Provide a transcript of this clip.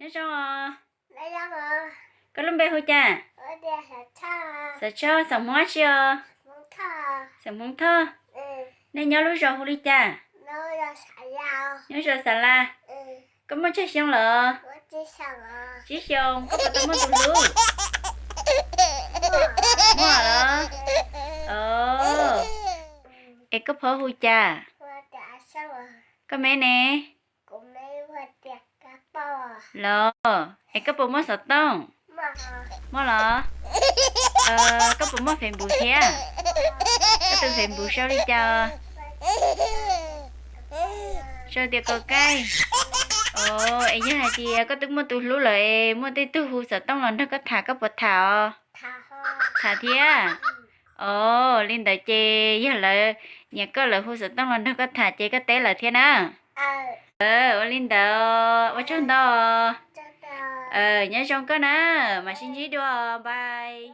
Nyob zoo os. Koj lub npe hu cas? Xov Tshoj, xeem Hmoob dab tsi os? Xeem Hmoob Thoj. Nej nyob lub zos hu li cas? Nyob zos Xav Las. Koj muaj tsawg xyoo lawm? Tsib xyoos. Koj puas tau muaj tus hlub? Muaj los? Es koj phob hu cas? Koj me ne? Los, es koj puas muaj xov tooj? Muaj los? Koj puas muaj Facebook thiab? Koj tus Facebook sau li cas? Sau tias Kaus Kaij. Es yog hais tias koj twb muaj tus hlub lawm es muaj tej tug hu xov tooj los nrog koj tham koj puas tham os? Tham thiab. Os, li ntawd ces yog lawv nyiam koj lawv hu xov tooj los nrog koj tham ces koj teb lawv thiab na. Ua li ntawd, ua tsaug ntau. Nyob zoo koj na, mam sib ntsib dua, bye.